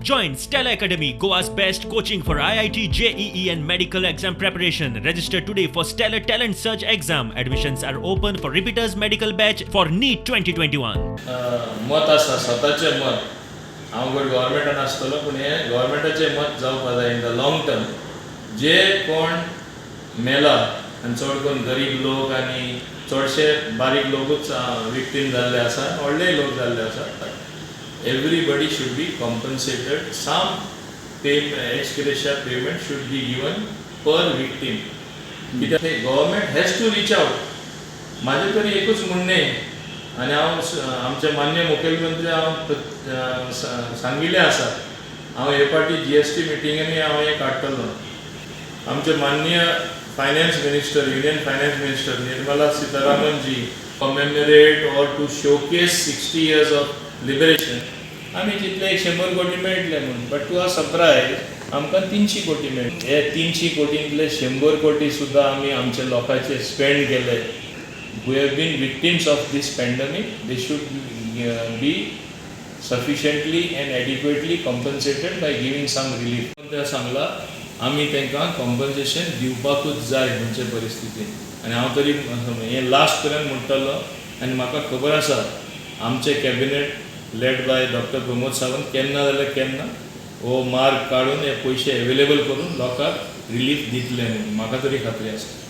Join Stellar Academy, Goa's best coaching for IIT, JEE, and medical exam preparation. Register today for Stellar Talent Search exam. Admissions are open for repeaters medical batch for NEET 2021. मत आसा, स्वताचें मत. हांव घड गव्हर्मेंटान आसतलो, पूण हें गव्हर्मेंटाचें मत जावपा जाय. इन the long term जे कोण मेला आनी चड करून गरीब लोक आनी चडशे बारीक लोकूच विक्टीम जाल्ले आसा, व्हडलेय लोक जाल्ले आसा, everybody should be compensated. Some pay ex gratia payment should be given per victim, कित्याक government has to reach out. म्हाजें तरी एकूच म्हणणें आनी हांव आमचे मान्य मुखेलमंत्री हांव सांगिल्लें आसा, हांव हे फावटी जीएसटी मिटिंगांनी हांव हें काडटलो. आमचे माननीय finance minister, union finance minister Nirmala Sitharaman ji, commemorate or to showcase 60 years of liberation, आमी चिंतले एक 100 कोटी मेळटले म्हूण. बट टू our surprise आमकां 300 कोटी मेळ्ळे. हे 300 कोटींतले 100 कोटी सुद्दां आमी आमच्या लोकांचेर स्पेंड केले who have been victims of this pandemic. They should be sufficiently and adequately compensated by giving some relief. ते सांगला, आमी तांकां कॉम्पन्सेशन दिवपाकूच जाय खंयचे परिस्थितीन. आनी हांव तरी हें लास्ट पर्यंत म्हणटलो आनी म्हाका खबर आसा, आमचें cabinet led by doctor Pramod Sawant केन्ना जाल्यार केन्ना हो मार्ग काडून हे पयशे एवेलेबल करून लोकांक रिलीफ दितले म्हणून म्हाका तरी खात्री आसा.